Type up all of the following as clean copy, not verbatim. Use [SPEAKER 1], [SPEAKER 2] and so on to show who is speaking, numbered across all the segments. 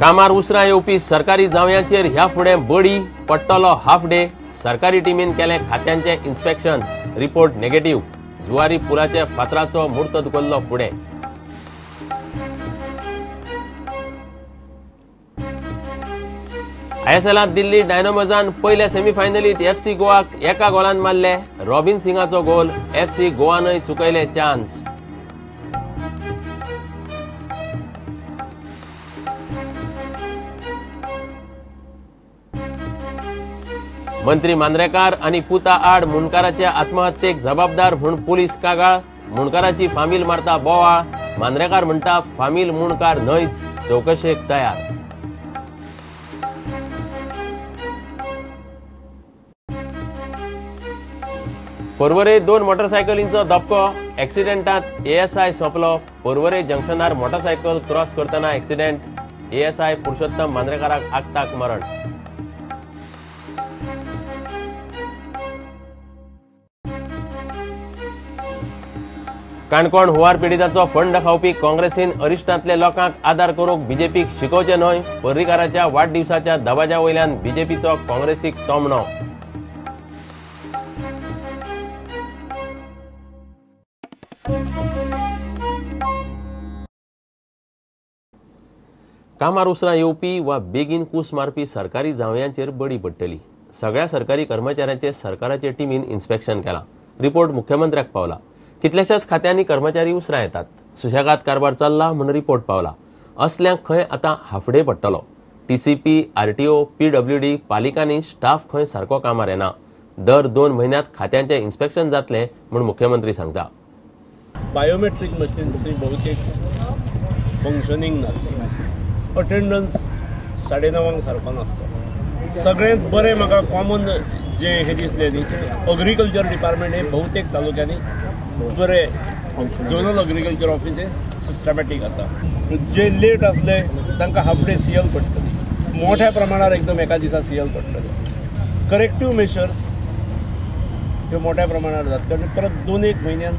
[SPEAKER 1] कामार उसरां येवपी सरकारी जावयांचेर ह्या फुडें बडी पडटलो हाफ डे. सरकारी टिमीन केलें खात्यांचें इन्स्पेक्शन, रिपोर्ट नेगेटिव्ह. जुवारी पुलाचे फातराचो मूर्त धुकल्लो फुडें. आयएसएलांत दिल्ली डायनामोजान पयल्या सेमीफायनलीत एफसी गोवाक 1 गोलान मारले. रॉबिन सिंगाचो गोल, एफसी गोवानय चुकयले चान्स. मंत्री मांद्रेकार आनी पुता आड मुंडकाराचे आत्महत्येक जबाबदार म्हूण पुलीस कागाळ. मुंडकाराची फामील मारता बोवाळ. मांद्रेकार म्हणटा फामील मुंडकार न्हयच, चवकशेक तयार. पर्वरे 2 मोटरसायकलींचो धपको, एक्सिडेंटात एएसआय सोंपलो. पर्वरे जंक्शनार मोटरसायकल क्रॉस करतना एक्सिडेंट, एएसआय पुरुषोत्तम मांद्रेकाराक आगताक मरण. काणकोण हुंवार पिडिताचो फंड खावपी काँग्रेसीन अरिश्टांतले लोकांक आदार करूंक बीजेपीक शिकोवचें न्हय. पर्रीकाराच्या वाडदिवसाच्या दबाज्या वयल्यान बीजेपीचो काँग्रेसीक तोमणो. कामार उसरां येवपी वा बेगीन कूस मारपी सरकारी जावयांचेर बडी पडटली. सगळ्या सरकारी कर्मचाऱ्यांचे सरकाराचे टिमीन इन्स्पेक्शन केलां. रिपोर्ट मुख्यमंत्र्याक पावला. कितल्याशाच खात्यांनी कर्मचारी उसरां येतात, सुशेगाद कारभार चल्ला म्हूण रिपोर्ट पावला. असल्यांक खंय आतां हाफडे पडटलो. टीसीपी, आरटीओ, पीडब्ल्यूडी पालिकांनी स्टाफ खंय सारको कामार येना. दर 2 म्हयन्यांत खात्यांचें इन्स्पेक्शन जातलें म्हूण मुख्यमंत्री सांगता.
[SPEAKER 2] बायोमेट्रीक मशीन्स बहुतेक फंक्शनिंग नासलें, अटेंडन्स 9:30 सारको नासलो. सगळ्यांत बरें म्हाका कॉमन जें हें दिसलें न्ही, अग्रिकल्चर डिपार्टमेंट हे बहुतेक तालुक्यांनी बरें झोनल अग्रिकल्चर ऑफिस हे सिस्टमॅटीक आसा. जे लेट आसले तांकां हाफ डे सीएल पडटली, मोठ्या प्रमाणार एकदम एका दिसा सीएल पडटले. करेक्टीव मेजर्स ह्यो मोठ्या प्रमाणार जातले आनी परत 2-1 म्हयन्यान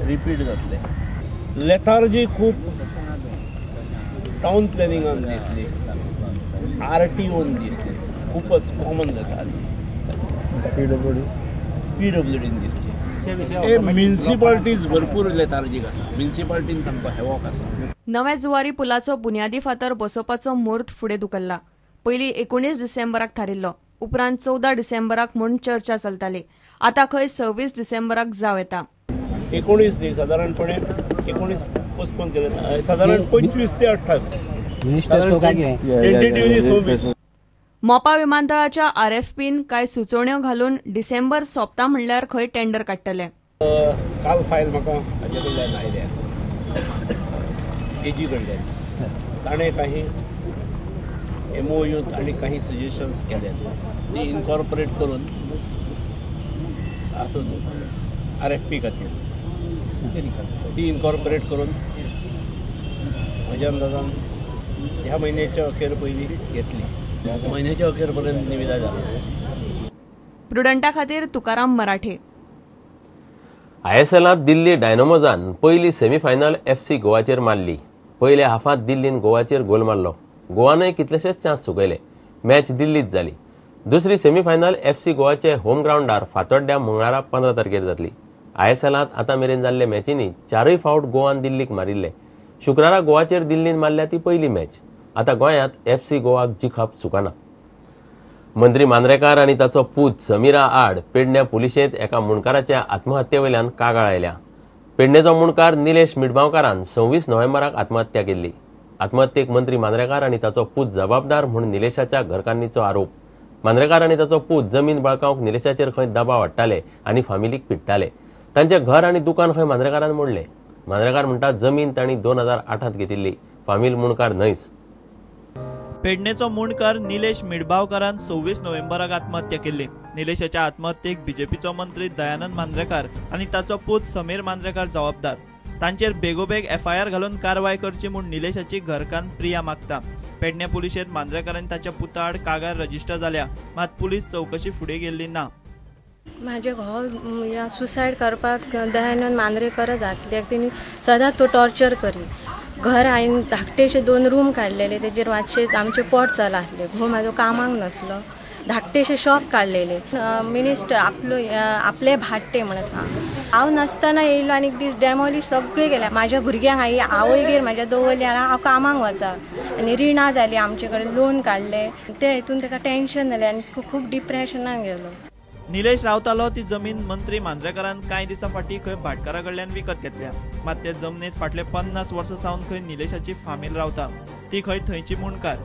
[SPEAKER 2] रिपीट जातले. लेथार्जी खूब टावन प्लॅनिंगान दिसली, आरटीओन दिसली, खूपच कॉमन लेथार्जी पीडब्ल्यूडीन दिसली. म्युनिसिपालिटीज भरपूर लेथार्जीक आसा, म्युनिसिपालिटीन सामको हेवॉक आसा.
[SPEAKER 3] नव्या जुवारी पुलाचो बुन्यादी फातर बसोवपाचो म्हूर्त फुडें धुकल्ला. पयलीं 19 डिसेंबराक थारिल्लो, उपरांत 14 डिसेंबराक म्हूण चर्चा चलताली. आतां खंय 26 डिसेंबराक जावं येता.
[SPEAKER 2] 19 न्ही, सादारणपणे 19 पोस्टपोन केले, सादारण 25 ते 28 टेंटेटिव्हली 26.
[SPEAKER 3] मोपा विमानतळाच्या आरएफपीन कांय सुचोवण्यो घालून डिसेंबर सोंपता म्हणल्यार खंय टेंडर काडटले.
[SPEAKER 2] काल फायल म्हाका हाजे कडल्यान आयल्या, एजी कडल्यान. ताणें काही एमओयूत आनी काही सजेशन्स केल्यात, ती इनकॉर्पोरेट करून हातूंत आरएफपी खातीर ती इनकॉर्पोरेट करून म्हज्या अंदाजान ह्या म्हयन्याच्या अखेर पयलीं घेतली, म्हयन्याच्या अखेर पर्यंत निविदा जाली.
[SPEAKER 3] प्रुडंटा खातीर तुकाराम मराठे.
[SPEAKER 1] आयएसएलांत दिल्ली डायनामोजान पयली सेमीफायनल एफसी गोवाचेर मारली. पयल्या हाफांत दिल्लीन गोवाचेर गोल मारलो. गोवानय कितलेशेच चान्स चुकयले. मॅच दिल्लीत जाली. दुसरी सेमीफायनल एफसी गोवाचे होम ग्रावंडार फातोड्ड्या मंगळारा 15 तारखेर जातली. आयएसएलांत आतां मेरेन जाल्ले मॅचींनी 4 फावट गोवान दिल्लीक मारिल्ले. शुक्रारा गोवाचेर दिल्लीन मारल्या ती पयली मॅच. आतां गोंयांत एफसी गोवाक जिखप चुकना. मंत्री मांद्रेकार आनी ताचो पूत समीरा आड पेडण्या पुलिशेंत एका मुंडकाराच्या आत्महत्ये वयल्यान कागाळ आयल्या. पेडणेचो मुंडकार निलेश मिडबावकारान 26 नोव्हेंबराक आत्महत्या केल्ली. आत्महत्येक मंत्री मांद्रेकार आनी ताचो पूत जबाबदार म्हूण निलेशाच्या घरकान्नीचो आरोप. मांद्रेकार आनी ताचो पूत जमीन बळकावंक निलेशाचेर खंय दबाव हाडटाले आनी फामिलीक पिडटाले. तांचें घर आनी दुकान खंय मांद्रेकारान मोडलें. मांद्रेकार म्हणटा जमीन तांणी 2008 घेतिल्ली, फामील मुंडकार न्हयच.
[SPEAKER 4] पेडणेचो मुंडकार निलेश मिडबावकारान 26 नोव्हेंबराक आत्महत्या केल्ली. निलेशाच्या आत्महत्येक बीजेपीचो मंत्री दयानंद मांद्रेकार आनी ताचो पूत समीर मांद्रेकार जबाबदार. तांचेर बेगोबेग एफआयआर घालून कारवाय करची म्हूण निलेशाची घरकान्न प्रिया मागता. पेडणे पुलिशेंत मांद्रेकारान ताच्या पुता आड कागाळ रजिस्टर जाल्या, मात पुलीस चवकशी फुडें गेल्ली ना.
[SPEAKER 5] म्हाजे घोव सुसायड करपाक दयानंद मांद्रेकरच आहा, कित्याक तेणी सदांच तो टॉर्चर करी. घर हांवें धाकटेशे 2 रूम काडलेले, तेजेर मातशें आमचें पोट चल आसलें. घोव म्हाजो कामाक नासलो, धाकटेशे शॉप काडलेले. मिनिस्टर आपलो आपले भाट्टे म्हण आसा, हांव नासतना येयलो आनी एक दीस डेमोलिश सगळें केलें. म्हाज्या भुरग्यांक हांवें आवयगेर म्हाज्या दवरलें आनी हांव कामाक वचा आनी रिणां जालीं, आमचे कडेन लोन काडलें. ते हितून ताका टेंशन जालें आनी खूब डिप्रेशनान गेलो.
[SPEAKER 4] निलेश रावतालो ती जमीन मंत्री मांद्रेकारान कांय दिसां फाटीं खंय भाटकारा कडल्यान विकत घेतल्या. मात ते जमनीत फाटले 50 वर्सां सावन खंय निलेशाची फामील रावता, ती खंय थंयची मुंडकार.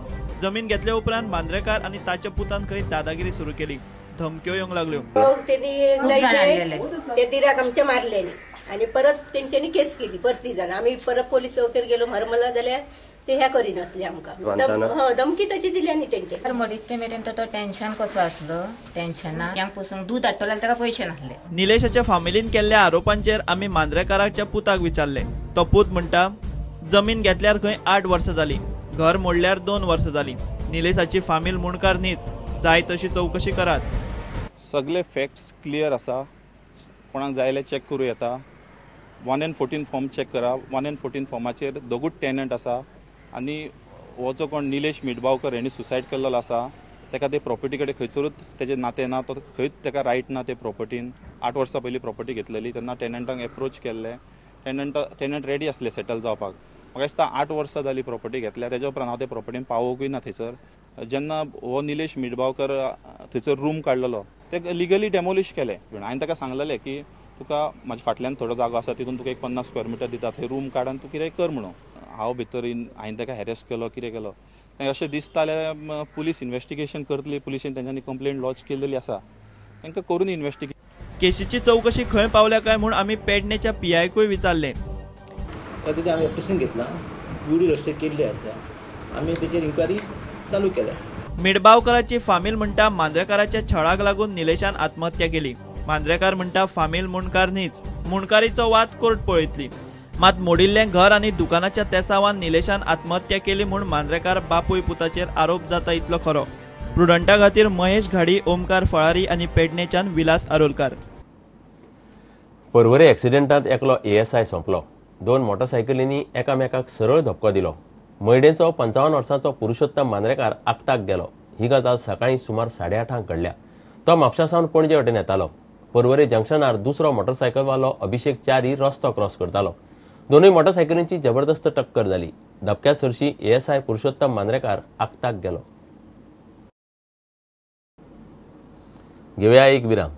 [SPEAKER 4] जमीन घेतल्या उपरांत मांद्रेकार आनी ताच्या पुतान खंय दादागिरी सुरू केली, धमक्यो येवंक लागल्यो.
[SPEAKER 6] ते दिराक आमचे मारलेले आनी परत तेंच्यांनी केस केली परती जाण. आमी परत पोलीस चौकेर गेलो हरमला, जाल्यार ते ह्या करिनासले आमकां, धमकी तशी दिली आनी तेंचे.
[SPEAKER 7] मडित्ते मेरेन तो टेन्शन कसो आसलो, टेन्शना पसून दूद हाडटलो जाल्यार ताका पयशे नासले.
[SPEAKER 4] निलेशाच्या फामिलीन केल्ल्या आरोपांचेर आमी मांद्रेकाराच्या पुताक विचारले. तो पूत म्हणटा, जमीन घेतल्यार खंय 8 वर्सां जाली, घर मोडल्यार 2 वर्सां जाली. निलेशाची फामील मुंडकार न्हीच, जाय तशी चवकशी करात.
[SPEAKER 8] सगळे फॅक्ट्स क्लियर आसा, कोणाक जाय जाल्यार चॅक करूं येता. 1 and 14 form check करा. 1 and 14 फॉर्माचेर दोगूच टेनंट आसा आनी हो जो कोण निलेश मिटबावकर हेणी सुसायड केल्लो आसा ताका ते प्रॉपर्टी कडेन खंयसरूच तेजें नातें ना, तो खंयच ताका रायट ना ते प्रॉपर्टीन. 8 वर्सां पयलीं प्रॉपर्टी घेतलेली तेन्ना टेनंटांक एप्रोच केल्ले, टेनंट रेडी आसले सेटल जावपाक. म्हाका दिसता 8 वर्सां जाली प्रॉपर्टी घेतल्या, तेज्या उपरांत हांव ते प्रॉपर्टीन पावोवकूय ना थंयसर. जेन्ना हो निलेश मिटबावकर थंयसर रूम काडलेलो ते लिगली डेमोलिश केले. हांवें ताका सांगलेलें की तुका म्हाज्या फाटल्यान थोडो जागो आसा तितून तुका एक 50 स्क्वेअर मिटर दिता, थंय रूम काड आनी तूं कितेंय कर म्हणून. हांव भितर हांवें ताका हॅरेस केलो, कितें केलो. तांकां अशें दिसता जाल्यार पुलीस इन्वेस्टिगेशन करतली. पुलिशेन तेंच्यांनी कंप्लेन लॉज केल्ली आसा, तांकां करून इन्वेस्टिगेशन.
[SPEAKER 4] केशीची चवकशी खंय पावल्या काय म्हूण आमी पेडणेच्या पीआयकूय विचारलें.
[SPEAKER 9] तातूंत आमी एप्लिकेशन घेतलां, युडी रजिस्टर केल्ली आसा, आमी तेचेर इन्क्वायरी चालू केल्या.
[SPEAKER 4] मिडबावकराची फामील म्हणटा मांद्रेकाराच्या छळाक लागून निलेशान आत्महत्या केली. मांद्रेकार म्हणटा फामील मुंडकार न्हीच, मुंडकारीचो वाद कोर्ट पळयतली. मात मोडिल्लें घर आनी दुकानाच्या तेसावान निलेशान आत्महत्या केली म्हूण मांद्रेकार बापूय पुताचेर आरोप जाता इतलो खरो. प्रुडंटा खातीर महेश घाडी, ओमकार फळारी आनी पेडणेच्यान विलास आरोलकार.
[SPEAKER 1] पर्वरे एक्सिडेंटांत एकलो एएसआय सोंपलो. 2 मोटरसायकलींनी एकामेकाक सरळ धपको दिलो. मयडेचो 55 वर्सांचो पुरुषोत्तम मांद्रेकार आक्ताक गेलो. ही गजाल सकाळीं सुमार 8:30 घडल्या. तो म्हापशा सावन पणजे वटेन येतालो. पर्वरे जंक्शनार दुसरो मोटरसायकलवालो अभिषेक च्यारी रस्तो क्रॉस करतालो. दोनूय मोटरसायकलींची जबरदस्त टक्कर जाली. धपक्या सरशी एएसआय पुरुषोत्तम मांद्रेकार आक्ताक गेलो. घेवया एक विराम.